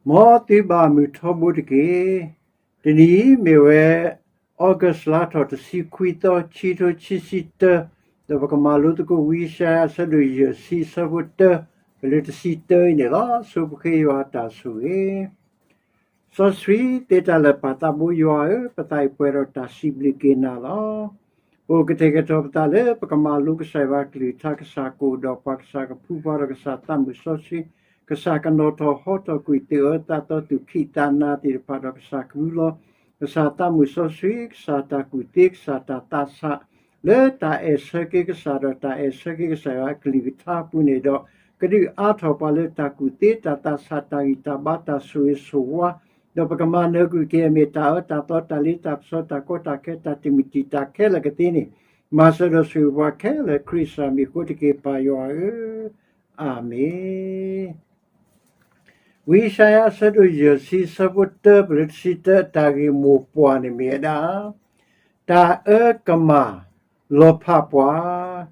မ်သုဘၣ်မုာ်ထီဘိတက့ၢ်. တနံၤအံၤမ့ၢ်ဝဲ August လါထီၣ်တဆံခွံသီ ခံထိခံဆံတၢ, ဒီးပကမၤလိသကိးဝံယၡါယၤအဆၢဒိၣ်ယဲၢ်ဆံ အဆၢဖိတၢ ကလုာ်တဆံတၢအံၤန့ၣ်လီၤ. ဆိပဃ့ယွၤအတၢ်ဆိၣ်ဂ့ၤ စီဆှံသ့တၢ်လၢာ် ပၢ်သးဘိယွၤဧၢ, ပသးအံၤပှဲၤဒီးတၢ်စံးဘျုးက့ၤနၤလီၤ. ပအိၣ်ကတဲာ်ကတီၤပသးလၢ ပကမၤလိကစၢ်ယွၤအကလုၢ်ကထါ, ကစၢ်ကအိၣ်ဒီးပှၤ, ကစၢ်ကဖှူပှၤဒီး ကစၢ်သးမုၢ်စီဆှံ, ကစၢ်ကနီၤထီၣ်ဟီထီၣ်ကွံာ် သ့ၣ်အၢသးသီ သူၣ်ခံသးနၤသ့ၣ်တဖၣ်ဒီး ကစၢ်ကမူလီၤ, ကစၢ်သးမုၢ်စီဆှံ, ကစၢ်တၢ်ကူၣ်သ့, ကစၢ်တၢ်သးဆး လၢတၢ်အဲၣ်ဆၢက့ၤကစၢ်ဒီး တၢ်အဲၣ်ဆၢက့ၤကစၢ်ယွၤအကလုၢ်ကထါအပူၤန့ၣ်ဒီး ကဒုးအါထီၣ်ပှၤလၢတၢ်ကူၣ်သ့, တၢ်သးဆး, တၢ်ဂံၢ်တၢ်ဘါ, တၢ်ဆိၣ်ဂ့ၤဆိၣ်ဝါ, ဒီးပကမၤနၢၤကွံာ်က့ၤအမ့ၢ်တၢ်အၢတၢ်သီ, တၢ်လ့တၢ်ပစီ, တၢ်ကီတၢ်ခဲ, တၢ်တမုာ်တံာ်တာ်ခဲလၢာ်ကသ့န့ၣ်, မၤစၢၤဒီးဆိၣ်ဂ့ၤပှၤခဲလၢာ် ခရံာ်စၢ်မံၤအဃိတက့ၢ် ပၢ်ယွၤဧၢ, အၤမ့ၣ်. ဝံယၡါယၤအဆၢဒိၣ်ယဲၢ်ဆံ အဆၢဖိတၢ ပလၢတဆံတၢ အတၢ်ဂ့ၢ်မိၢ်ပှၢ်န့ၣ်မ့ၢ်ဝဲဒၣ်, တၢ်အၢကမၢ်လီၤဖးပှၤ,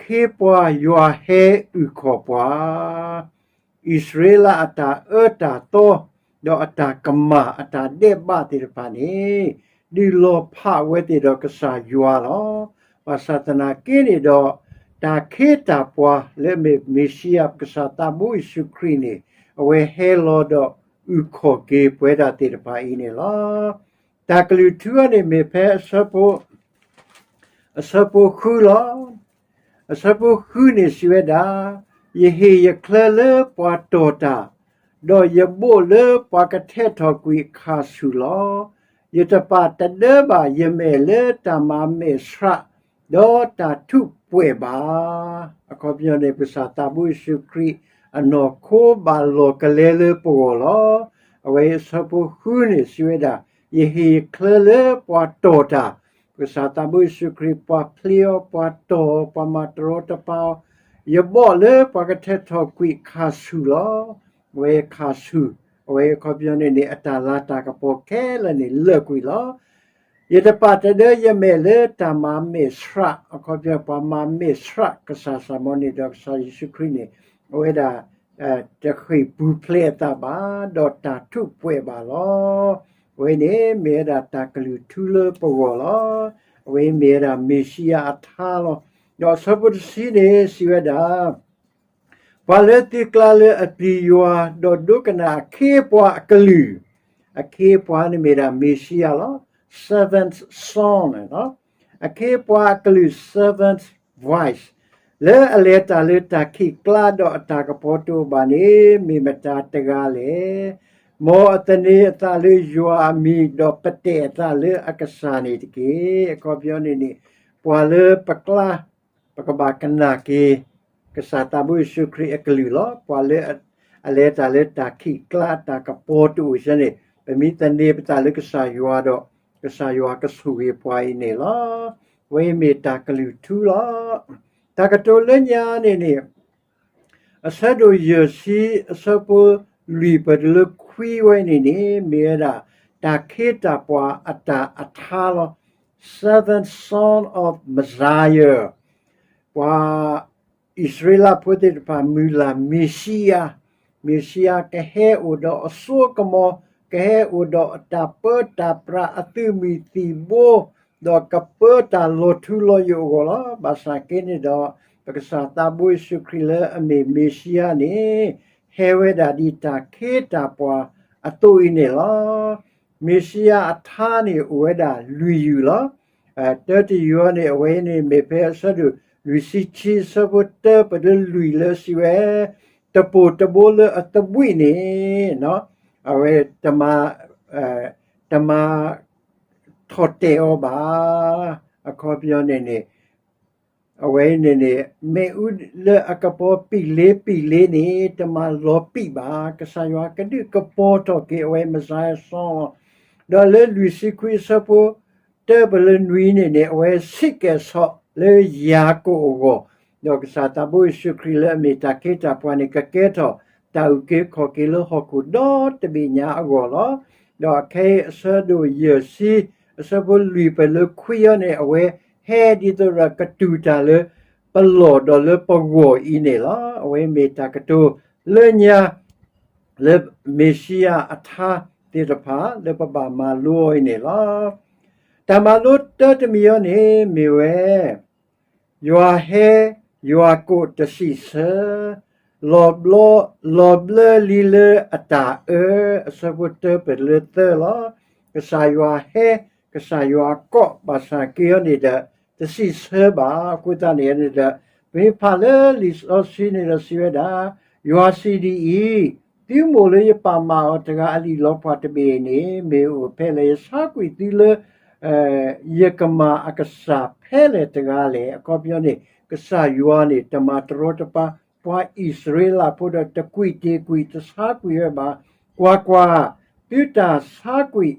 ခ့ပှၤယွၤဟဲအုၣ်ခီၣ်ပှၤ, အံၣ်စရ့လးအတၢ်အၢတၢ်သီ, ဒီးအတၢ်ကမၢ်အတၢ်ဒဲးဘးသ့ၣ်တဖၣ်န့ၣ်, ဒုးလီၤဖးဝဲသ့ၣ်ဒီးကစၢ်ယွၤလီၤ. ဘၣ်ဆၣ်သနာ်က့န့ၣ်ဒီး, တၢ်ခ့တၢ်ပှၤလၢအမ့ၢ်မ့ၣ်ၡံအၤ ပကစၢ်သးဘိယ့ၣ်ၡူးခရံာ်န့ၣ်, အဝဲဟဲလီၤဒီးအုၣ်ခီၣ်က့ၤပဝဲဒၣ်သ့ၣ်တဖၣ်အံၤန့ၣ်လီၤ. တၢ်ကလုၢ်ထူအံၤန့ၣ်မ့ၢ်ဖဲ အဆၢဖိဃုလီၤ. အဆၢဖိဃုန့ၣ်စံးဝဲဒၣ်, ယဟ့ၣ်ယချၢလၢပှၤတီၢ်တၢ်, ဒီးယဘိၣ်လၢပှၤကထဲးထီၣ်ကွံာ်အခါဆူၣ်လီၤ. ယတပာ်တဒၢဘၣ်ယမဲာ်လၢတၢ်မၤမဲာ်ဆှး, ဒီးတၢ်ထူးပှဲၤဘၣ်. အခီပညီန့ၣ် ပကစၢ်သးဘိယ့ၣ်ၡူးခရံာ်အနီၢ်ခိဘၣ်လီၤကလဲလၢပဂီၢ်လီၤ. အဝဲအံၤအဆၢဖိဃုန့ၣ်စံးဝဲဒၣ်, ယဟ့ၣ်ယချၢလၢပှၤတီၢ်တၢ်, ပကစၢ်သးဘိယ့ၣ်ၡူးခရံာ် ပှၤဖျ့အီၤ, ပှၤတီၢ်အီၤ, ပှၤမၤတရီတပါအီၤ, ယဘိၣ်လၢပှၤကထဲးထီၣ်ကွံာ်အခါဆူၣ်လီၤ. အဝဲခါဆူၣ်, အဝဲအခီပညီန့ၣ်န့ၣ် အတၢ်လၤတၢ်ကပီၤခဲလၢာ်န့ၣ်လၢာ်ကွံာ်လီၤ. ယတပာ်တဒၢယမဲာ်လၢတၢ်မၤမဲာ်ဆှး, အခီပညီပှၤမၤမဲာ်ဆှးကစၢ်စၢ်မီၤန့ၣ်ဒီးကစၢ်ယ့ၣ်ၡူးခရံာ်န့ၣ်, အဝဲဒၣ် တဃ့ၢ်ပူၤဖျဲးအသးဘၣ်, ဒီးတၢ်ထူးပှဲၤဘၣ်လီၤ. အဝဲန့ၣ်မ့ၢ်ဝဲဒၣ်တၢ်ကလုၢ်ထူလၢပဂီၢ်လီၤ. အဝဲမ့ၢ်ဝဲဒၣ်မ့ၣ်ၡံအၤအထါလီၤ. ဒီးအဆၢဖိတဆံန့ၣ်စံးဝဲဒၣ် ပှၤလၢသုကျါလၢအပျံၤယွၤ, ဒီးဒိကနၣ်အခ့အပှၤအကလုၢ်, အခ့အပှၤန့ၣ်မ့ၢ်ဒၣ်မ့ၣ်ၡံအၤလီၤ. Servant's son, အခ့အပှၤအကလုၢ် servant's voice, လၢအလဲၤတၢ်လၢတၢ်ခံးကျါ ဒီးအတၢ်ကပီၤတအိၣ်ဘၣ်န့ၣ် မ့ၢ်မတၤတဂၤလဲၣ်. မ်အသန့ၤအသးလၢယွၤအမံၤ, ဒီးပတဲာ်အသးလၢအကစၢ်န့ၣ်တက့ၢ်. အခီပညီန့ၣ်န့ၣ်, ပှၤလၢပကျါ ပကဘၣ်ကနၣ်က့ၤ ကစၢ်သးဘိယ့ၣ်ၡူးခရံာ်အကလုၢ်လီၤ. ပှၤလၢအလဲၤတၢ်လၢတၢ်ခံးကျါ တၢ်ကပီၤတအိၣ်စ့ၢ်န့ၣ်, ပမ့ၢ်သန့ၤပသးလၢကစၢ်ယွၤဒီး, ကစၢ်ယွၤကဆိၣ်ဂ့ၤပှၤအံၤန့ၣ်လီၤ. အဝဲမ့ၢ်တၢ်ကလုၢ်ထူလီၤ. တၢ်ကတိၤလၢညါန့ၣ်န့ၣ် အဆၢဒိၣ်ယဲၢ်ဆံ အဆၢဖိလွံၢ်ပၢၢ်တုၤလၢခွံဝဲန့ၣ်န့ၣ် မ့ၢ်ဝဲဒၣ် တၢ်ခ့တၢ်ပှၤအတၢ်အထါလီၤ. Servant son of Messiah, ပှၤအံၣ်စရ့လးဖိသ့ၣ်တဖၣ်မုၢ်လၢ်မ့ၣ်ၡံအၤ, မ့ၣ်ၡံအၤကဟဲအိၣ်ဒီးအစိကမီၤ, ကဟဲအိၣ်ဒီးအတၢ်ပၢတၢ်ပြးအသုးမုၢ်သံၣ်ဘိ, ဒီးကပၢတၢ်လီၤထူလီၤယိာ်အဂီၢ်လီၤ. ဘၣ်ဆၣ်က့န့ၣ်ဒီး ပကစၢ်သးဘိယ့ၣ်ၡူးခရံာ်လၢအမ့ၢ်မ့ၣ်ၡံအၤန့ၣ် ဟဲဝဲဒၣ်ဒ်တၢ်ခ့တၢ်ပှၤအသိးအံၤန့ၣ်လီၤ. မ့ၣ်ၡံအၤအထါန့ၣ်အိၣ်ဝဲဒၣ်လွံၢ်ယုၢ်လီၤ. တၢတယုၢ်အံၤန့ၣ် အဝဲန့ၣ်မ့ၢ်ဖဲအဆၢဒိၣ်လွံၢ်ဆံခံ အဆၢဖိတၢပတုၤလွံၢ်လၢစံးဝဲ, တပိၢ်တဘိလၢအသဘှံးန့ၣ် အဝဲ တမၤ ထီၣ်တဲာ်အီၤဘၣ်. အခီပညီန့ၣ်န့ၣ် အဝဲန့ၣ်န့ၣ် မ့ၣ်အူလၢအကပီၤပံာ်လ့ပံာ်လ့န့ၣ် တမၤလီၤပံာ်ဘၣ်. ကစၢ်ယွၤကဒုးကပီၤထီၣ်က့ၤအဝဲ Messiah son, ဒီးလၢလွံၢ်ဆံခွံ အဆၢဖိတၢပတုၤနွံန့ၣ်န့ၣ် အဝဲစံးကဲၤဆီၣ်လၢယၤကိာ်အဂီၢ်, ဒီးကစၢ်သးဘိယ့ၣ်ၡူးခရံာ်လၢအမ့ၢ်တၢ်ခ့တၢ်ပှၤန့ၣ် ကကဲထီၣ်တၢ်အုၣ်က့ၤခီၣ်က့ၤလၢဟီၣ်ခိၣ်ဒီတဘ့ၣ်ညါအဂီၢ်လီၤ. ဒီးအခဲအံၤအဆၢဒိၣ်ယဲၢ်ဆံ အဆၢဖိလွံၢ်ပတုၤလၢခွံအံၤန့ၣ် အဝဲဟဲဒ်သိးဒီးကတူၢ်တၢ်လၢပလီၢ်ဒီးလၢပဂီၢ်အံၤန့ၣ်လီၤ. အဝဲမ့ၢ်တၢ်ကတိၤလၢညါ လၢမ့ၤၡံယၤအထါသ့ၣ်တဖၣ် လၢပဘၣ်မၤလိအီၤအံၤန့ၣ်လီၤ. တၢ်မၤလိတၢတမံၤအံၤန့ၣ် မ့ၢ်ဝဲ ယွၤဟဲ, ယွၤကိးတစံးဆၢ, လီၤဘျၢ, လီၤဘျၢလံလၢအတၢ်အၢ, အဆၢဖိတၢပလၢသၢလီၤ. ကစၢ်ယွၤဟဲ, ကစၢ်ယွၤကိး ဘၣ်ဆၣ်က့အံၤန့ၣ်ဒီး တစံးဆၢဘၣ်. အဃိသတးန့ၣ်န့ၣ်ဒီး ပမ့ၢ်ဖးလၢလံာ်စီဆှံန့ၣ်ဒီးစံးဝဲဒၣ်, ယွၤစံးဒ်အံၤ, သုမိၢ်လၢယပာ်မၢ်အီၤတဂၤအလံာ်လီၤဖှၣ်တဘ့ၣ်န့ၣ် မ့ၢ်အိၣ်ဖဲလဲၣ်, ယဆါကွံာ်သုလၢ ယကမၤအကစၢ်ဖဲလဲၣ်တဂၤလဲၣ်. အခီပညီန့ၣ် ကစၢ်ယွၤန့ၣ် တမၤတရီတပါ ပှၤအံၣ်စရ့လးဖိဒီး တကွံာ်တ့ၢ်ကွံာ် တဆါကွံာ်ဝဲဘၣ်. ကွၢ်ကွၢ်, သုတၢ်ဆါကွံာ်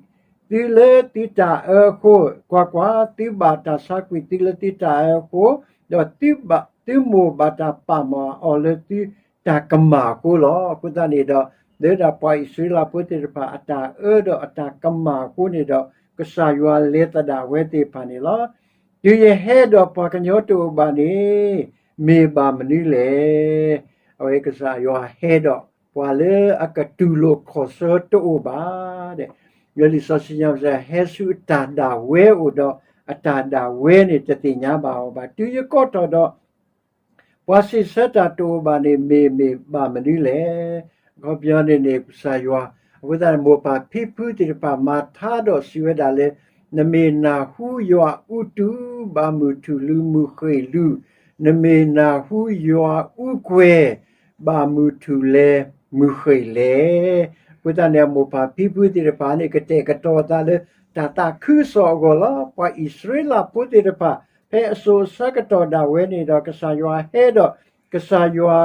သုလၢသုတၢ်အၢအဃိ, ကွၢ်ကွၢ်, သုဘၣ်တၢ်ဆါကွံာ်သုလၢသုတၢ်အၢအဃိ, ဒီးသုဘၣ်, သုမိၢ်ဘၣ်တၢ်ပာ်မၢ်အီၤလၢသုတၢ်ကမၣ်အဃိလီၤ. အဃိသတးန့ၣ်ဒီး လၢဒၣ်ပှၤအံၣ်စရ့လးဖိသ့ၣ်တဖၣ် အတၢ်အၢဒီးအတၢ်ကမၣ်အဃိန့ၣ်ဒီး ကစၢ်ယွၤလဲၤသဒၣ်ဝဲသ့ၣ်တဖၣ်န့ၣ်လီၤ. တုၤယဟဲဒီးပှၤကညီတအိၣ်ဘၣ်န့ၣ် မ့ၢ်ဘၣ်မနုၤလဲၣ်. အဝဲကစၢ်ယွၤဟဲဒီး ပှၤလၢအကတူၢ်လိာ်ခီၣ်ဆၢတအိၣ်ဘၣ်ဒီး လၢလံာ်စီဆှံညါ ဟဲဆူအတၢ်ဒၣ်ဝဲအိၣ်ဒီး အတၢ်ဒၣ်ဝဲန့ၣ်တသ့ၣ်ညါဘၣ်အီၤဘၣ်. တုၤယကိးထီၣ်ဒီး ပှၤစံးဆၢတၢ်တအိၣ်ဘၣ်န့ၣ် မ့ၢ်မ့ၢ်ဘၣ်မနုၤလဲၣ်. အခီပညီန့ၣ်န့ၣ် ကစၢ်ယွၤ, အဃိသတးန့ၣ် မိၢ်ပၢ်ဖံဖုသ့ၣ်တဖၣ်မၤထါဒီးစံးဝဲဒၣ်လၢ နမ့ၢ်နၢ်ဟူယွၤအူတူၢ် ဘၣ်မုၢ်ထူၣ်လူၤမုၢ်ဃ့ၢ်လူၤ, နမ့ၢ်နၢ်ဟူယွၤအူကွဲၤ ဘၣ်မုၢ်ထူၣ်လဲၤမုၢ်ဃ့ၢ်လဲၤ. အဃိသတးန့ၣ် အမိၢ်ပၢ်ဖံဖုသ့ၣ်တဖၣ်န့ၣ် ကတဲာ်ကတီၤအသးလၢ တၢ်သးခုကစီၣ်အဂီၢ်လီၤ. ပှၤအံၣ်စရ့လးဖိသ့ၣ်တဖၣ် ဖဲအစိၤအဆၢကတီၢ်ဒၣ်ဝဲန့ၣ်ဒီး ကစၢ်ယွၤဟဲဒီး ကစၢ်ယွၤ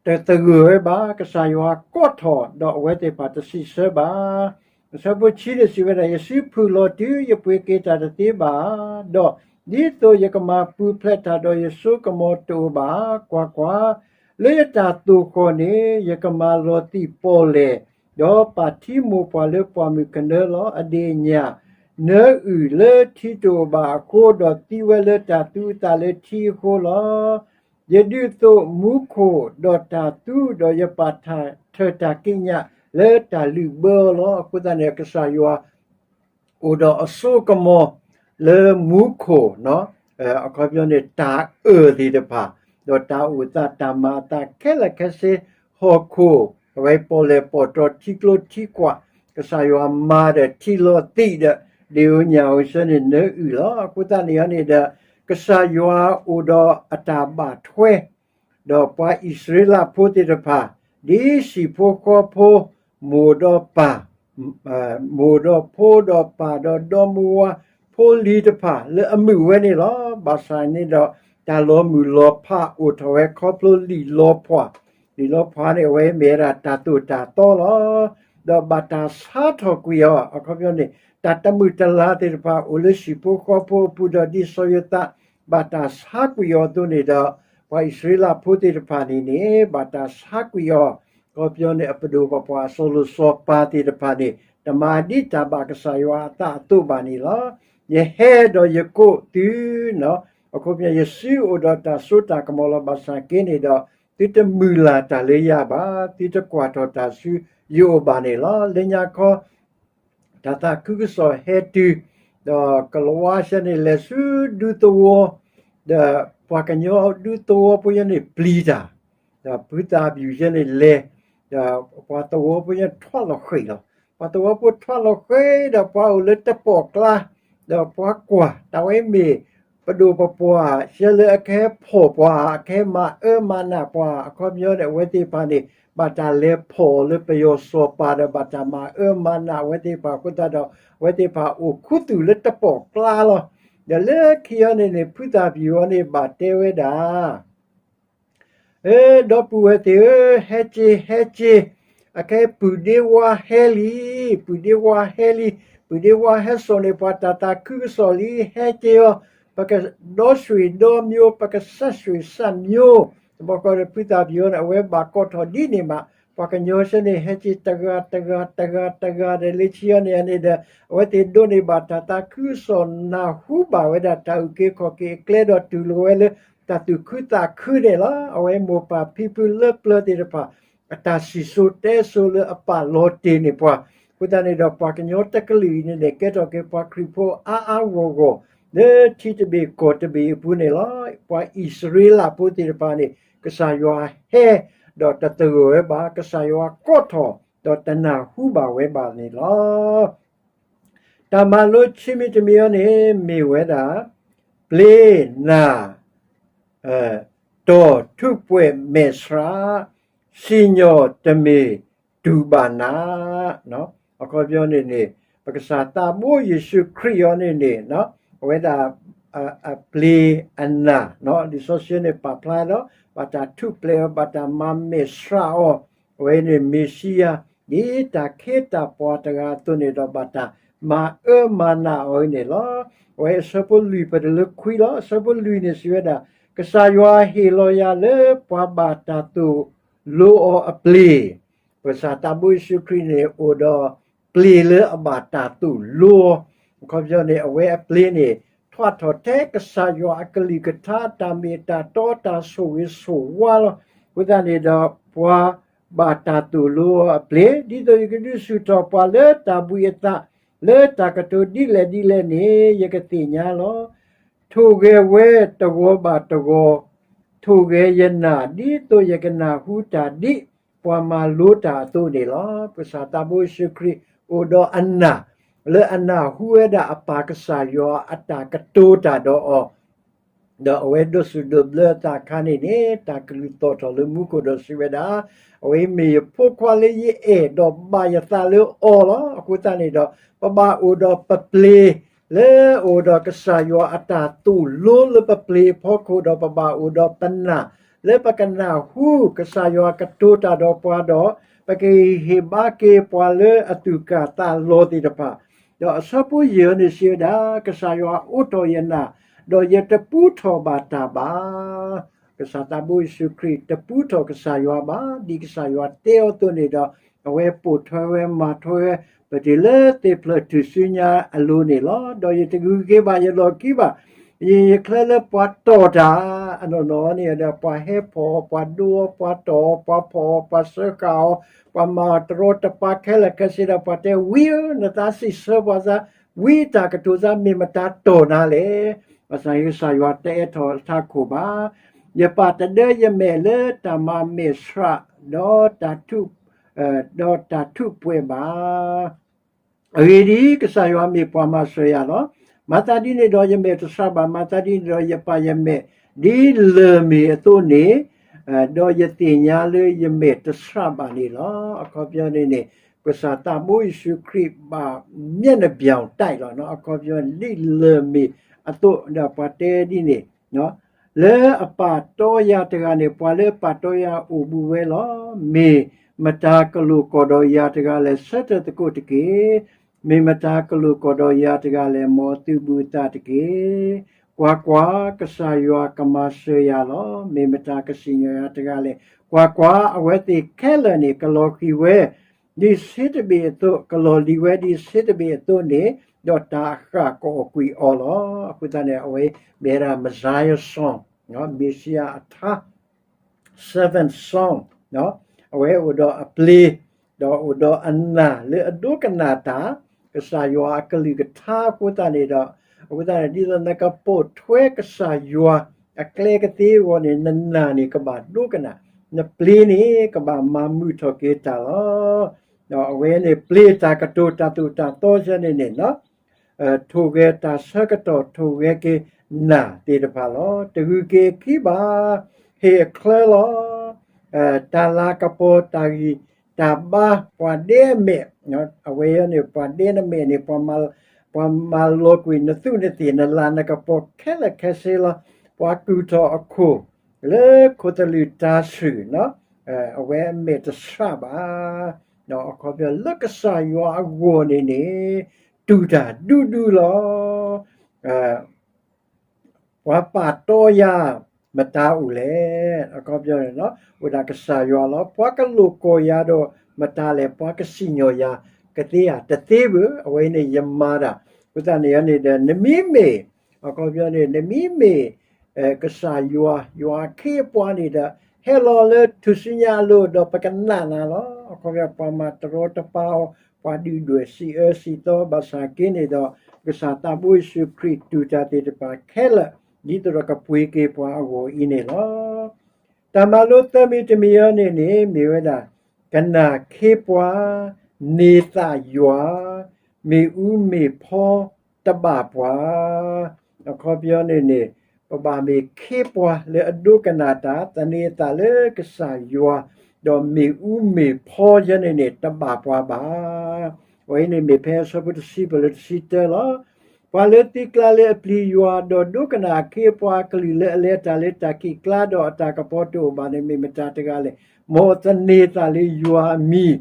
တသဂၢၢ်ဝဲဘၣ်, ကစၢ်ယွၤကိးထီၣ်ဒီးအဝဲသ့ၣ်တဖၣ်တစံးဆၢဘၣ်. အဆၢဖိဆံန့ၣ်စံးဝဲဒၣ်, ယစုဖုၣ်လီၤတုၤယပှ့ၤက့ၤတၢ်တသ့ဘၣ်ဧါ, ဒီးဒ်သိးယကမၤပူၤဖျဲးတၢ်ဒီးယစိကမီၤတအိၣ်ဘၣ်ဧါ. ကွၢ်ကွၢ်, လၢယတၢ်သိၣ်ဃီၣ်န့ၣ် ယကမၤလီၤသံၣ်ပီၣ်လဲၣ်, ဒီးပာ်ထံမိၢ်ပှၢ်လၢပှၢ်မုၢ်ကနၢလီၤ. အဒ့ၣ်ညၣ် နၢအုၣ်လၢထံတအိၣ်ဘၣ်အဃိ, ဒီးသံဝဲလၢတၢ်သူအသးလၢထံအဃိလီၤ. ယဒုးသိးမူခိၣ်ဒီးတၢ်သူ, ဒီးယပာ်ထၢၣ်တၢ်ကံးညာ်လၢတၢ်လုၢ်ဘၢအီၤလီၤ. အဃိသတးန့ၣ် ကစၢ်ယွၤ အိၣ်ဒီးအစိကမီၤလၢမူခိၣ်, အခီပညီန့ၣ် တၢ်အၢၣ်သ့ၣ်တဖၣ်, ဒီးတၢ်အိၣ်သးတၢ်မၤအသးခဲလၢာ်ခဲဆ့, ဟီၣ်ခိၣ်, အဝဲပီၣ်လဲၣ်ပီၣ်တီၤထံကျိထံကွာ်, ကစၢ်ယွၤမၤဒီးထံလီၤသံးဒီး ဒ့ၣ်ဧိၤညၣ်ဧိၤဆၢန့ၣ် နၢအုၣ်လီၤ. အဃိသတးန့ၣ်န့ၣ်ဒီး ကစၢ်ယွၤအိၣ်ဒီးအတၢ်ဘၣ်ထွဲ ဒီးပှၤအံၣ်စရ့လးဖိသ့ၣ်တဖၣ်, ဒ်ဟံၣ်ဖိဃီဖိ, မိၢ်ဒီးပၢ်, မိၢ်ဒီးဖိဒီးပၢ်ဒီးဒီမါဝၤဖိလံၤတဖၣ်လၢအမုာ်ဝဲန့ၣ်လီၤ. ဘၣ်ဆၣ်န့ၣ်ဒီး တၢ်လီၤမုၢ်လီၤဖးအိၣ်ထီၣ်ဝဲခီဖျိလံာ်လီၤဖှၣ်, လံာ်လီၤဖှၣ်န့ၣ် အဝဲမ့ၢ်ဝဲဒၣ်တၢ်သိၣ်တၢ်သီလီၤ. ဒီးဘၣ်တၢ်ဆါထီၣ်ကွံာ်အီၤ, အခီပညီန့ၣ် တၢ်တမုာ်တလၤသ့ၣ်တဖၣ်အိၣ်လၢဟံၣ်ဖိဃီဖိအပူၤဒီးဒ်စီၤယိၤသး ဘၣ်တၢ်ဆါကွံာ်အီၤအသိးန့ၣ်ဒီး ပှၤအံၣ်စရ့လးဖိသ့ၣ်တဖၣ်န့ၣ်န့ၣ် ဘၣ်တၢ်ဆါကွံာ်အီၤ, အခီပညီန့ၣ် အပဒိၣ်ပပှၢ်အစီၤလိၤစီၤပၤသ့ၣ်တဖၣ်န့ၣ် တမၤဒ်တၢ်ဘၣ်ကစၢ်ယွၤအသးအသိးဘၣ်န့ၣ်လီၤ. ယဟဲဒီးယကိးသု, အခီပညီ ယစုအိၣ်ဒီးတၢ်စိတၢ်ကမီၤလီၤ. ဘၣ်ဆၣ်က့န့ၣ်ဒီး သုတမုၢ်လၢ်တၢ်လၢယၤဘၣ်, သုတကွၢ်ထီၣ်တၢ်ဆူယအိၣ်ဘၣ်န့ၣ်လီၤ. လၢညါခီ တၢ်သးခုကစီၣ်ဟဲတုၤ, ဒီးကလၤဝါဆဲန့ၣ်လဲၤဆူဒူသဝီ, ဒီးပှၤကညီဒူသဝီဖိယဲန့ၣ်ပျံၤတၢ်, ဒီးဖုသးပယူၣ်ယဲန့ၣ်လဲၤ, ဒီးပှၤသဝီဖိယဲန့ၣ်ထွးလီၤဃ့ၢ်လီၤ. ပှၤသဝီဖိထွးလီၤဃ့ၢ်ဒီးပှၤအိၣ်လၢတပီၣ်ကျါ, ဒီးပှၤကွၢ်တၢ်ဝဲမ့ၢ် ပဒိၣ်ပပှၢ်ဆဲလၢအကဟဲဖီၣ်ပှၤ, အကဟဲမၤအၢမၤနးပှၤ, အခီပညီန့ၣ် အဝဲသ့ၣ်တဖၣ်န့ၣ် ဘၣ်တၢ်လဲၤဖီၣ်အီၤလၢပယီၤစီၤပၤဒီး ဘၣ်တၢ်မၤအၢမၤနးအဝဲသ့ၣ်တဖၣ်အဃိသတးဒီး အဝဲသ့ၣ်တဖၣ်အိၣ်ခူသူၣ်လၢတပီၣ်ကျါလီၤ. ဒီးလၢခံအံၤန့ၣ်န့ၣ် ဖုသးပယူၣ်အံၤန့ၣ် ဘၣ်တဲဝဲဒၣ် ဧၢ, ဒီပုၢ်ဝဲၢ်သ့ၣ်ဧၢ, ဟဲက့ၤ, ဟဲက့ၤ, အခဲအံၤပုၢ်ဒ့ဝါဟဲလံ, ပုၢ်ဒ့ဝါဟဲလံ, ပုၢ်ဒ့ဝါဟဲစိာ်န့ၢ်ပှၤတၢ်သးခုကစီၣ်လံ, ဟဲက့ၤအီၤ, ပကဒီဆွေဒီမျိုး, ပကဆက်ဆွေဆက်မျိုး, တဘျီဃီဒီးဖုသးပယူၣ်အံၤန့ၣ် အဝဲဘၣ်ကိးထီၣ်ဒ်န့ၣ်မး, ပှၤကညီဆဲန့ၣ် ဟဲက့ၤတဂၤတဂၤတဂၤတဂၤဒီး လၢခံအံၤန့ၣ်န့ၣ်ဒီး အဝဲသ့ၣ်ဒိးန့ၢ်ဘၣ်တၢ်သးခုကစီၣ် နၢ်ဟူဘၣ်ဝဲဒၣ်တၢ်အုၣ်က့ၤခီၣ်က့ၤအကျဲဒီးတူၢ်လိာ်ဝဲလၢတၢ်သူၣ်ခုသးခုန့ၣ်လီၤ. အဝဲမိၢ်ပၢ်ဖံဖုလၢပျၢၤသ့ၣ်တဖၣ် အတၢ်စံၣ်စိၤတဲစိၤလၢအပာ်လီၤတ့ၢ်န့ၢ်ပှၤ, အဃိသတးန့ၣ်ဒီး ပှၤကညီတကလုာ်အံၤန့ၣ်န့ၣ် ကဲထီၣ်က့ၤပှၤခရံာ်ဖိအါအါဂီၢ်ဂီၢ် လၢထံတဘ့ၣ်ကီၢ်တဘ့ၣ်အပူၤန့ၣ်လီၤ. ပှၤအံၣ်စရ့လးဖိသ့ၣ်တဖၣ်န့ၣ် ကစၢ်ယွၤဟဲ ဒီးတသဂၢၢ်ဝဲဘၣ်, ကစၢ်ယွၤကိးထီၣ် ဒီးတနၢ်ဟူဘၣ်ဝဲဘၣ်န့ၣ်လီၤ. တၢ်မၤလိဆံးမံၤတမံၤအံၤန့ၣ် မ့ၢ်ဝဲဒၣ် ပျ့ၤနၢ် တီၢ်ထူးပှဲၤမဲာ်ဆှး, စံၣ်ညီၣ်တမ့ၢ်တူၢ်ဘၣ်နး, အခီပညီန့ၣ်န့ၣ် ပကစၢ်သးဘိယ့ၣ်ၡူးခရံာ်အံၤန့ၣ်န့ၣ် အဝဲဒၣ် အပျ့ၤအနၢ် လံာ်စီဆှံန့ၣ်ပာ်ဖျါဒီး ဘၣ်တၢ်ထူးပှဲၤအီၤ ဘၣ်တၢ်မၤမဲာ်ဆှးအီၤ, အဝဲန့ၣ်မ့ၤၡံယၤ ဒ်တၢ်ခ့တၢ်ပှၤတဂၤအသိးန့ၣ်ဒီး ဘၣ်တၢ်မၤအၢမၤနးအီၤန့ၣ်လီၤ. အဝဲအဆၢဖိလွံၢ်ပတုၤလၢခွံလီၤ. အဆၢဖိလွံၢ်န့ၣ်စံးဝဲဒၣ်, ကစၢ်ယွၤဟ့ၣ်လီၤယၤလၢပှၤဘၣ်တၢ်သိၣ်လိအီၤအပျ့ၤ, ပကစၢ်သးဘိယ့ၣ်ၡူးခရံာ်န့ၣ် အိၣ်ဒီးပျ့ၤလၢအဘၣ်တၢ်သိၣ်လိအီၤ, အခီပညီန့ၣ် အဝဲအပျ့ၤန့ၣ် ထီၣ်ထီၣ်ထဲကစၢ်ယွၤအကလုၢ်ကထါ တၢ်မ့ၢ်တၢ်တီ တၢ်ဆိၣ်ဂ့ၤဆိၣ်ဝါလီၤ. အဃိသတးန့ၣ်ဒီး ပှၤဘၣ်တၢ်သိၣ်လိအီၤအပျ့ၤ, ဒ်သိးယကဒုးဆူၣ်ထီၣ်ပှၤလၢတၢ်ဘှံးအသး လၢတၢ်ကတိၤဒ်လဲၣ်ဒ်လဲၣ်န့ၣ် ယကသ့ၣ်ညါလီၤ. ထိၣ်ဂဲၤဝဲတဂီၤဘၣ်တဂီၤ, ထိၣ်ဂဲၤယနၢ် ဒ်သိးယကနၢ်ဟူတၢ်ဒ်ပှၤမၤလိတၢ်အသိးန့ၣ်လီၤ. ပကစၢ်သးဘိယ့ၣ်ၡူးခရံာ် အိၣ်ဒီးအနၢ် လၢအနၢ်ဟူဝဲဒၣ်အပၢ်ကစၢ်ယွၤအတၢ်ကတိၤတၢ်ဒီးအီၤ ဒီးအဝဲဒိးစူၣ်ဒိးဘျၢအသးအခါန့ၣ်န့ၣ် တၢ်ကလုၢ်သီၣ်ထီၣ်လၢမူခိၣ်ဒီးစံးဝဲဒၣ်, အဝဲမ့ၢ်ယဖိခွါလၢယအဲၣ်ဒီးဘၣ်ယသးလၢအီၤလီၤ. အဃိသတးန့ၣ်ဒီး ပဘၣ်အိၣ်ဒီးပပျ့ၤ လၢအအိၣ်ဒီးကစၢ်ယွၤအတၢ်သိၣ်လိလၢပပျ့ၤအဖီခိၣ်ဒီး ပဘၣ်အိၣ်ဒီးပနၢ် လၢပကနၢ်ဟူကစၢ်ယွၤကတိၤတၢ်ဒီးပှၤဒီး ပကဟ့ၣ်ဘါက့ၤပှၤလၢအသူၣ်ကၢ်သးလီၤသ့ၣ်တဖၣ် ဒီးအဆၢဖိယဲၢ်န့ၣ်စံးဝဲဒၣ်, ကစၢ်ယွၤအိးထီၣ်ယနၢ်, ဒီးယတပူထီၣ်ဘၣ်တၢ်ဘၣ်. ကစၢ်သးဘိယ့ၣ်ၡူးခရံာ်တပူထီၣ်ကစၢ်ယွၤဘၣ်, ဒ်ကစၢ်ယွၤတဲအီၤအသိးန့ၣ်ဒီး အဝဲပိာ်ထွဲဝဲမၤထွဲဝဲ ပတုၤလၢသ့ၣ်ဖျၢၣ်ထူၣ်စုညါအလိၤန့ၣ်လီၤ. ဒီးယတဂုၤက့ၤဘၣ်ယလီၢ်ခံဘၣ်, ယယချၢလၢပှၤတီၢ်တၢ်, အနီၢ်နီၢ်န့ၣ်ဒီး ပှၤဟဲဖီၣ်အီၤ, ပှၤဒိအီၤ, ပှၤတီၢ်အီၤ, ပှၤဖီၣ်အီၤ, ပှၤစၢဃာ်အီၤ, ပှၤမၤအီၤတရီတပါခဲလၢာ်ခဲဆ့ဒီး ပှၤတဲဝံဧၢ, နသးစံးဆၢပှၤစၢ်, ဝံတၢ်ကတိၤစၢ် မ့ၢ်မတၤတီၢ်နၤလဲၣ်. ဘၣ်ဆၣ်ကစၢ်ယွၤတအဲၣ်ထီၣ်ထးခိၣ်ဘၣ်. ယပာ်တဒၢယမဲာ်လၢတၢ်မၤမဲာ်ဆှး, ဒီးတၢ်ထူး, ဒီးတၢ်ထူးပှဲၤဘၣ်. အဂ့ၢ်ဒ်အံၤ, ကစၢ်ယွၤမ့ၢ်ပှၤမၤစၢၤယၤလီၤ. မၤသးဒ်န့ၣ်ဒီးယမဲာ်တဆှးဘၣ်, မၤသးဒ်န့ၣ်ဒီးယပာ်ယမဲာ်ဒ်လၢၢ်မ့ၢ်အသိးန့ၣ်, ဒီးယသ့ၣ်ညါလၢယမဲာ်တဆှးဘၣ်န့ၣ်လီၤ. အခီပညီန့ၣ်န့ၣ် ကစၢ်သးဘိယ့ၣ်ၡူးခရံာ်ဘၣ်မျက်နှာပြောင်တိုက်လီၤ. အခီပညီဒ်လၢၢ်မ့ၢ်အသိးဒီးပှၤတဲဒ်န့ၣ် လၢအပာ်တီယၤတဂၤန့ၣ် ပှၤလၢအပာ်တီယၤအိၣ်ဘူးဝဲလီၤ. မ့ၢ်မတၤကလိာ်ကီၢ်ဒီးယၤတဂၤလဲၣ်, ဆၢထၢၣ်သကိးတက့ၢ်. မ့ၢ်မတၤကလိာ်ကီၢ်ဒီးယၤတဂၤလဲၣ်, မ်အသုဘူးအသးတက့ၢ်. ကွၢ်ကွၢ်, ကစၢ်ယွၤကမၤစၢၤယၤလီၤ. မ့ၢ်မတၤကစံၣ်ညီၣ်ယၤတဂၤလဲၣ်. ကွၢ်ကွၢ်, အဝဲသ့ၣ်ခဲလၢာ်န့ၣ် ကလီၤဃံၤဝဲ ဒ်ဆ့တဘ့ၣ်အသိး, ကလီၤလံၤဝဲဒ်ဆ့တဘ့ၣ်အသိးန့ၣ်, ဒီးတၢ်အဃၢ်ကအိၣ်ကွံာ်အီၤလီၤ. အဃိသတးန့ၣ် အဝဲမ့ၢ်ဝဲဒၣ် Messiah song, မ့ၣ်ၡံအၤအထါ seven song, အဝဲအိၣ်ဒီးအပျ့ၤ, ဒီးအိၣ်ဒီးအနၢ်လၢအဒိကနၣ်တၢ်, ကစၢ်ယွၤအကလုၢ်ကထါအဃိသတးန့ၣ်ဒီး, အဃိသတးန့ၣ် ဒ်သိးနကပိာ်ထွဲကစၢ်ယွၤအကျဲကသ့အဂီၢ်န့ၣ် နနၢ်န့ၣ်ကဘၣ်ဒိကနၣ်, နပျ့ၤန့ၣ်ကဘၣ်မၤမုာ်ထီၣ်က့ၤတၢ်လီၤ. ဒီးအဝဲန့ၣ်ပျ့ၤတၢ်ကတိၤတၢ်သိၣ်တၢ်သီစ့ၢ်န့ၣ်န့ၣ် ထိၣ်ဂဲၤတၢ်ဆၢကတီၢ် ထိၣ်ဂဲၤက့ၤနၢ်သ့ၣ်တဖၣ်လီၤ. တဂုၤက့ၤခံဘၣ်, ဟ့ၣ်အချၢလီၤ. တၢ်လၤကပီၤတၢ်ဂံၢ်တၢ်ဘါ ပှၤဒဲအမဲာ်, အဝဲန့ၣ် ပှၤဒဲနမဲာ်န့ၣ် ပှၤမၤလီၤကွံာ်နသူးနသ့ၣ် နလၤနကပီၤခဲလၢာ်ခဲဆ့လီၤ. ပှၤကူၣ်ထီၣ်အခိၣ် လၢခိၣ်သလုးတၤဆှုၣ် အဝဲအမဲာ်တဆှးဘၣ်. အခီပညီလၢကစၢ်ယွၤအဂီၢ်န့ၣ်န့ၣ် တူၢ်တၢ်ဒူဒူလီၤ. ပှၤပာ်တီယၤမတၤအိၣ်လဲၣ်. အခီပညီန့ၣ် အိၣ်ဒၣ်ကစၢ်ယွၤလီၤ. ပှၤကလိာ်ကီၢ်ယၤဒီးမတၤလဲၣ်. ပှၤကစံၣ်ညီၣ်ယၤကသ့ဧါ. တသ့ဘၣ်. အဝဲန့ၣ်ယမၤတၢ်. အဃိသတးန့ၣ်န့ၣ်ဒီး နမ့မ့ၢ်, အခီပညီန့ၣ် နမ့မ့ၢ် ကစၢ်ယွၤ, ယွၤအခ့အပှၤန့ၣ်ဒီး ဟဲလီၤလၢထူၣ်စုညါအလိၤ ဒီးပကနာ်နၤလီၤ. အခီပညီ ပှၤမၤတရီတပါအီၤ, ပှၤဒုၣ်ဒွဲၣ်စံးအၢစံးသီ ဘၣ်ဆၣ်က့န့ၣ်ဒီး ကစၢ်သးဘိယ့ၣ်ၡူးခရံာ်တူၢ်တၢ်သ့ၣ်တဖၣ်ခဲလၢာ် ဒ်သိးဒီးကပှ့ၤက့ၤပှၤအဂီၢ်အံၤန့ၣ်လီၤ. တၢ်မၤလိသၢမံၤတမံၤအံၤန့ၣ်န့ၣ် မ့ၢ်ဝဲဒၣ် ကနၣ်ခ့ပှၤ, န့ၢ်သးယွၤ, မ့ၣ်အူမ့ၢ်ဖီတဘၣ်ပှၤ. အခီပညီန့ၣ်န့ၣ် ပဘၣ်မ့ၢ်ခ့ပှၤလၢအဒိကနၣ်တၢ်, သန့ၤအသးလၢကစၢ်ယွၤ, ဒီးမ့ၣ်အူမ့ၢ်ဖီယဲန့ၣ်န့ၣ် တဘၣ်ပှၤဘၣ်. အဝဲအံၤန့ၣ်မ့ၢ်ဖဲအဆၢဖိတဆံပၢၢ်လၢတဆံတၢလီၤ. ပှၤလၢသံကျါလၢအပျံၤယွၤ ဒီးဒိကနၣ်အခ့အပှၤအကလုၢ်လၢအလဲၤတၢ်လၢတၢ်ခံးကျါ ဒီးအတၢ်ကပီၤတအိၣ်ဘၣ်န့ၣ် မ့ၢ်မတၤတဂၤလဲၣ်. မ်သန့ၤသးလၢယွၤအမံၤ,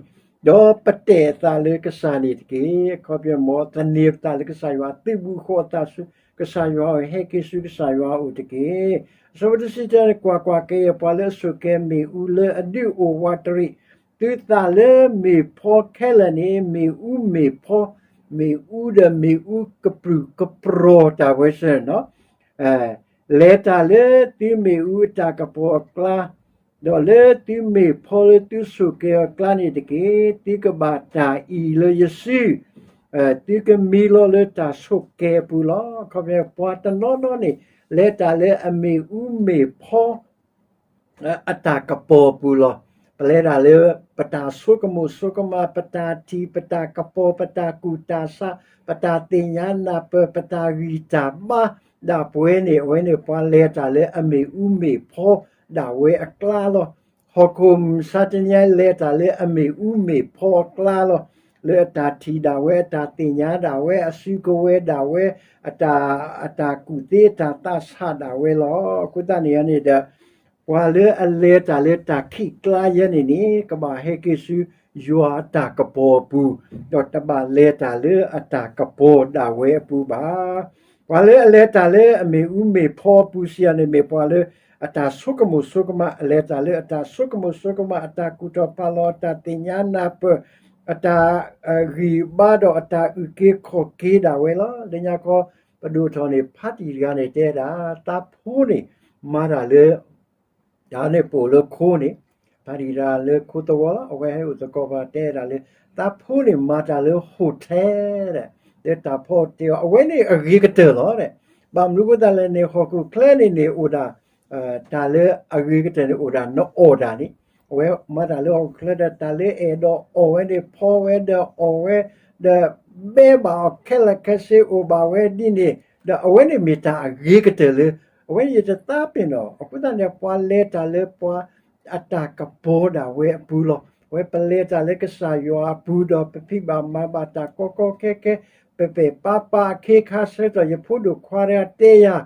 ဒီးပတဲာ်အသးလၢကစၢ်န့ၣ်တက့ၢ်. အခီပညီ မ်သန့ၤပသးလၢကစၢ်ယွၤ, သုးဘူးဃီၤအသးဆူကစၢ်ယွၤအအိၣ်, ဟဲက့ၤဆူကစၢ်ယွၤအအိၣ်တက့ၢ်. အဆၢဖိတဆံတၢန့ၣ် ကွၢ်ကွၢ်, ကယဲၢ် ပှၤလၢအဆိၣ်ကဲၤမ့ၣ်အူလၢအဒုးအိၣ်ဝးတရံး, သုသးလၢမ့ၢ်ဖီခဲလၢာ်န့ၣ် မ့ၣ်အူမ့ၢ်ဖီ, မ့ၣ်အူဒီးမ့ၣ်အူကပြုၢ်ကပြီၤတၢ်ဝဲစ့ၢ်နီၤ လဲၤတၢ်လၢသုမ့ၣ်အူအတၢ်ကပီၤအကျါ, ဒီးလၢသုမ့ၢ်ဖီလၢသုဆိၣ်ကဲၤအီၤအကျါန့ၣ်တက့ၢ်. သုကဘၣ်တၢ်အံၣ်လၢယစု, သုကမံလီၤလၢတၢ်ဆိၣ်ကဲၤအပူၤလီၤ. အခီပညီ ပှၤတနီၤနီၤန့ၣ် လဲၤတၢ်လၢအမ့ၣ်အူမ့ၢ်ဖီ အတၢ်ကပီၤအပူၤလီၤ. ပလဲၤတၢ်လၢ ပတၢ်ဆိကမိၣ်ဆိကမး, ပတၢ်ထံၣ်, ပတၢ်ကပီၤ, ပတၢ်ကူၣ်တၢ်ဆး, ပတၢ်သ့ၣ်ညါနၢ်ပၢၢ်, ပတၢ်ဂံၢ်တၢ်ဘါဒၣ်ပဝဲန့ၣ်, အဝဲန့ၣ် ပှၤလဲၤတၢ်လၢအမ့ၣ်အူမ့ၢ်ဖီဒၣ်ဝဲအကျါလီၤ. ဟီၣ်ခိၣ်မုၢ်မဆါတနံၤညါ လဲၤတၢ်လၢအမ့ၣ်အူမ့ၢ်ဖီအကျါလီၤ. လၢအတၢ်ထံၣ်ဒၣ်ဝဲ, အတၢ်သ့ၣ်ညါဒၣ်ဝဲ, အစုကဝဲၤဒၣ်ဝဲ, အတၢ်, အတၢ်ကူၣ်သ့အတၢ်သးဆးဒၣ်ဝဲလီၤ. အဃိသတးန့ၣ်န့ၣ်ဒီး ပှၤလၢအလဲၤတၢ်လၢတၢ်ခံးကျါယဲန့ၣ်န့ၣ် ကဘၣ်ဟဲက့ၤဆူယွၤအတၢ်ကပီၤအပူၤ, ဒီးတဘၣ်လဲၤတၢ်လၢအတၢ်ကပီၤဒၣ်ဝဲအပူၤဘၣ်. ပှၤလၢအလဲၤတၢ်လၢအမ့ၣ်အူမ့ၢ်ဖီအပူၤစံးယၤန့ၣ် မ့ၢ်ပှၤလၢအတၢ်ဆိကမိၣ်ဆိကမး, အလဲၤတၢ်လၢအတၢ်ဆိကမိၣ်ဆိကမး, အတၢ်ကူၣ်ထီၣ်ဖးလီၤ, အတၢ်သ့ၣ်ညါနၢ်ပၢၢ်, အတၢ်ဂံၢ်ဘါဒီးအတၢ်အုၣ်က့ၤခီၣ်က့ၤဒၣ်ဝဲလီၤ. လၢညါခီ ပဒိၣ်ထီၣ်န့ၣ် ဖါတံၢ်တဂၤန့ၣ်တဲဒၣ် သးဖိန့ၣ် မၤတၢ်လၢ တၢ်န့ၣ်ပိာ်လၢခိန့ၣ်, ဖါတံၢ်တဂၤလၢခိသဝီလီၤ. အဝဲဟဲအိၣ်သကိးပှၤတဲဒၣ်လၢ သးဖိန့ၣ်မၤတၢ်လၢ hotel ဒီး လၢတၢ်ဖီတဲအီၤ အဝဲန့ၣ်အဂ့ၤကတၢၢ်လီၤ. ဘၣ်မနုၤအဃိသတးလဲၣ်န့ၣ် ဟီၣ်ခိၣ်ချၢန့ၣ်န့ၣ်အိၣ်ဒၣ် တၢ်လၢအဂ့ၤကတၢၢ်န့ၣ်အိၣ်ဒၣ်နအီၣ်တၢ်န့ၣ်, အဝဲမၤတၢ်လၢဟီၣ်ခိၣ်ချၢဒီး တၢ်လၢအဲၣ်ဒိးအီၣ်ဝဲန့ၣ် ဖီဝဲဒီးအီၣ်ဝဲ, ဒီးဘဲဘၣ်အီၤခဲလၢာ်ခဲဆ့အိၣ်ဘၣ်ဝဲဒ်န့ၣ်, ဒီးအဝဲန့ၣ်မ့ၢ်တၢ်အဂ့ၤကတၢၢ်လၢ အဝဲန့ၣ်ယတသးပ့ၤနီၣ်. အဃိသတးန့ၣ် ပှၤလဲၤတၢ်လၢပှၤအတၢ်ကပီၤဒၣ်ဝဲအပူၤလီၤ. အဝဲပလဲၤတၢ်လၢကစၢ်ယွၤအပူၤဒီး ပဖံးဘၣ်မၤဘၣ်တၢ်ကီကီခဲခဲ, ပပဲာ်ပာ်ပာ်အခ့အခါ ဆၢကတီၢ်ယဖိဒိၣ်ခွါတဂၤတဲယၤ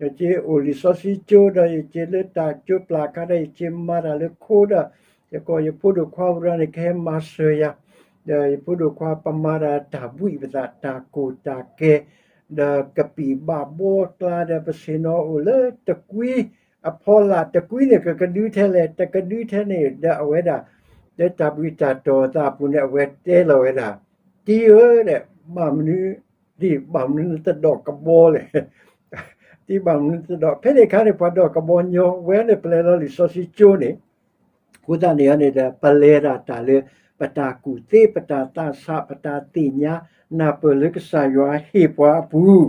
ယက့ၤအိၣ်လံာ်စီဆှံကၠိဒီး ယက့ၤလၢတၢ်ကၠိပျၢ်အခါဒီး ယက့ၤမၤတၢ်လၢခိဒီး ယကိးယဖိဒိၣ်ခွါပူၤဒီးန့ၣ် ကဟဲမၤစၢၤယၤ, ဒီးယဖိဒိၣ်ခွါ ပမၤတၢ်တၢ်ဘှံးပသး တၢ်ကိၢ်တၢ်ကဲ, ဒီးကပံာ်ဘၣ်ဘီကျါဒီး ပဆ့ၣ်နီၤအိၣ်လၢတကွံအဖီလာ်, တကွံန့ၣ် ကကဒုထဲလဲၣ်, တကဒုထဲန့ၣ်ဒီး အဝဲဒၣ် လၢတၢ်ဘှံးတၢ်တီၤအသးအပူၤန့ၣ် အဝဲတဲလီၤဝဲဒၣ်, တံၤဧၢ, ဘၣ်မနုၤ တံၤဘၣ်မနုၤနတဒိးကဘီလဲၣ်, တံၤဘၣ်မနုၤနတဒိး, ဖဲန့ၣ်အခါန့ၣ် ပှၤဒိးကဘီညီဝဲန့ၣ် ပလဲၤလီၤလံာ်စီဆှံကၠိန့ၣ်, အဃိသတးန့ၣ်န့ၣ်ဒီး ပလဲၤဒၣ်တၢ်လၢ ပတၢ်ကူၣ်သ့ ပတၢ်သးဆး ပတၢ်သ့ၣ်ညါနၢ်ပၢၢ်လၢကစၢ်ယွၤဟ့ၣ်ပှၤအပူၤ,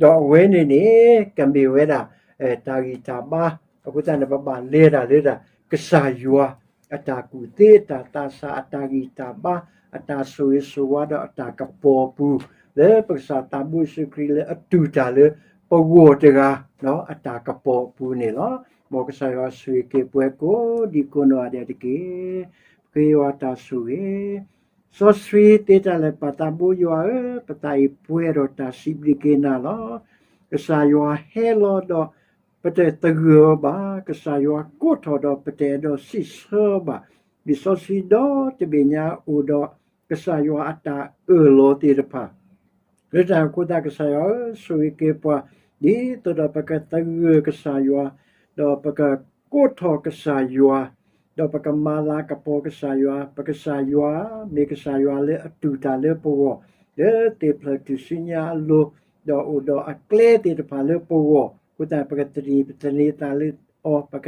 ဒီးအဝဲန့ၣ်န့ၣ် ကမ့ၢ်ဝဲဒၣ် တၢ်ဂံၢ်တၢ်ဘါ, အဃိသတးန့ၣ် ပဘၣ်လဲၤတၢ်လၢဒၣ် ကစၢ်ယွၤ အတၢ်ကူၣ်သ့ အတၢ်သးဆး အတၢ်ဂံၢ်တၢ်ဘါ အတၢ်ဆိၣ်ဂ့ၤဆိၣ်ဝါဒီးအတၢ်ကပီၤအပူၤ, လၢပကစၢ်သးဘိယ့ၣ်ၡူးခရံာ်လၢအတူၢ်တၢ်လၢပဂီၢ်တဂၤ အတၢ်ကပီၤအပူၤန့ၣ်လီၤ. မ်ကစၢ်ယွၤဆိၣ်ဂ့ၤက့ၤပှၤကိးဒံကိးနီၢ်ဂၤဒဲးတက့ၢ်. ပဃ့ယွၤတၢ်ဆိၣ်ဂ့ၤ စီဆှံသ့တၢ်လၢာ် ပၢ်သးဘိယွၤဧၢ, ပသးအံၤပှဲၤဒီးတၢ်စံးဘျုးက့ၤနၤလီၤ. ကစၢ်ယွၤဟဲလီၤဒီး ပတသဂၢၢ်အီၤဘၣ်, ကစၢ်ယွၤကိးထီၣ်ဒီး ပတအဲၣ်ဒိးစံးဆၢအီၤဘၣ်. လံာ်စီဆှံဒီတဘ့ၣ်ညါအိၣ်ဒီး ကစၢ်ယွၤအတၢ်အၢၣ်လီၤသ့ၣ်တဖၣ် လၢတၢ်အဃိသတး ကစၢ်ယွၤဧၢ, ဆိၣ်ဂ့ၤက့ၤပှၤ ဒ်သိးဒီးပကသဂၢၢ်ကစၢ်ယွၤ, ဒီးပကကိးထီၣ်ကစၢ်ယွၤ, ဒီးပကမၤလၤကပီၤကစၢ်ယွၤ, ပကစၢ်ယွၤ မ့ၢ်ကစၢ်ယွၤလၢအတူၢ်တၢ်လၢပဂီၢ်, လၢသ့ၣ်ဖျၢၣ်ထူၣ်စုညါအလိၤ, ဒီးအိၣ်ဒီးအကျဲသ့ၣ်တဖၣ်လၢပဂီၢ်, အဃိသတး ပကသန့ၤပသန့ၤသးလၢ ပက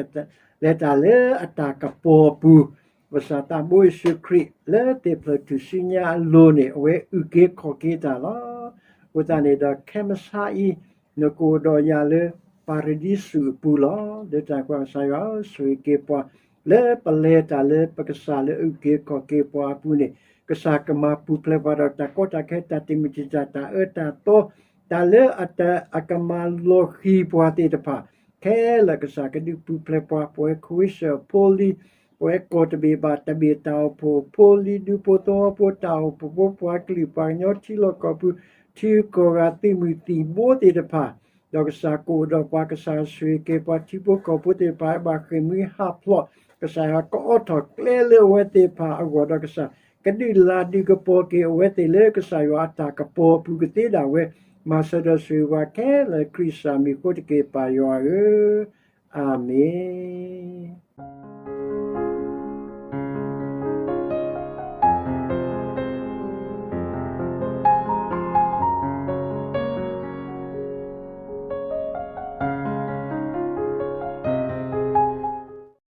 လဲၤတၢ်လၢအတၢ်ကပီၤအပူၤ, ကစၢ်သးဘိယ့ၣ်ၡူးခရံာ်လၢသ့ၣ်ဖျၢၣ်ထူၣ်စုညါအလိၤန့ၣ် အဝဲအုၣ်က့ၤခီၣ်က့ၤတၢ်လီၤ. အဃိသတးန့ၣ်ဒီး ခဲမုၢ်ဆါအံၤ နကအိၣ်ဒီးယၤလၢပၤရဒံစူးအပူၤလီၤ. လၢတၢ်ကွၢ်ကစၢ်ယွၤဧၢ, ဆိၣ်ဂ့ၤက့ၤပှၤ လၢပလဲၤတၢ်လၢပကစၢ်လၢအုၣ်က့ၤခီၣ်က့ၤပှၤအပူၤန့ၣ် ကစၢ်ကမၤပူၤဖျဲးပှၤဒီးတၢ်ကီတၢ်ခဲ တၢ်တမုာ်တံာ်တာ် တၢ်အၢတၢ်သီ တၢ်လၢအကမၤလီၤဃံၤပှၤသ့ၣ်တဖၣ် ခဲလၢာ်ကစၢ်ကဒုးပူၤဖျဲးပှၤ, ပဝဲခဝ့ၡၢၣ်ဖိလံၤ, ပဝဲကီၢ်တဘ့ၣ်ဘၣ်တဘ့ၣ်တၢ်အိၣ်ဖှိၣ်ဖိလံၤ, ဒူဖိသဝီဖိတၢ်အိၣ်ဖှိၣ်ဖိ, ပှၤကလုာ်ပှၤကညီထံလီၢ်ကီၢ်ပူၤ, ထံဂုၤကီၢ်ဂၤသုးမုၢ်သံၣ်ဘိသ့ၣ်တဖၣ်, ဒီးကစၢ်ကအိၣ်ဒီးပှၤ, ကစၢ်ဆိၣ်ဂ့ၤက့ၤပှၤထံဖိကီၢ်ဖိသ့ၣ်တဖၣ် ဘၣ်ဃ့ၢ်မှံဟးဖျိး, ကစၢ်ယွၤကအိးထီၣ်ကျဲလၢအဝဲသ့ၣ်တဖၣ်အဂီၢ်, ဒီးကစၢ်ကဒုးလၤဒုးကပီၤက့ၤအဝဲသ့ၣ်လၢကစၢ်ယွၤအတၢ်ကပီၤအပူၤကသ့ဒၣ်ဝဲ, မၤစၢၤဒီးဆိၣ်ဂ့ၤပှၤခဲလၢာ် ခရံာ်စၢ်မံၤအဃိတက့ၢ် ပၢ်ယွၤဧၢ, အၤမ့ၣ်.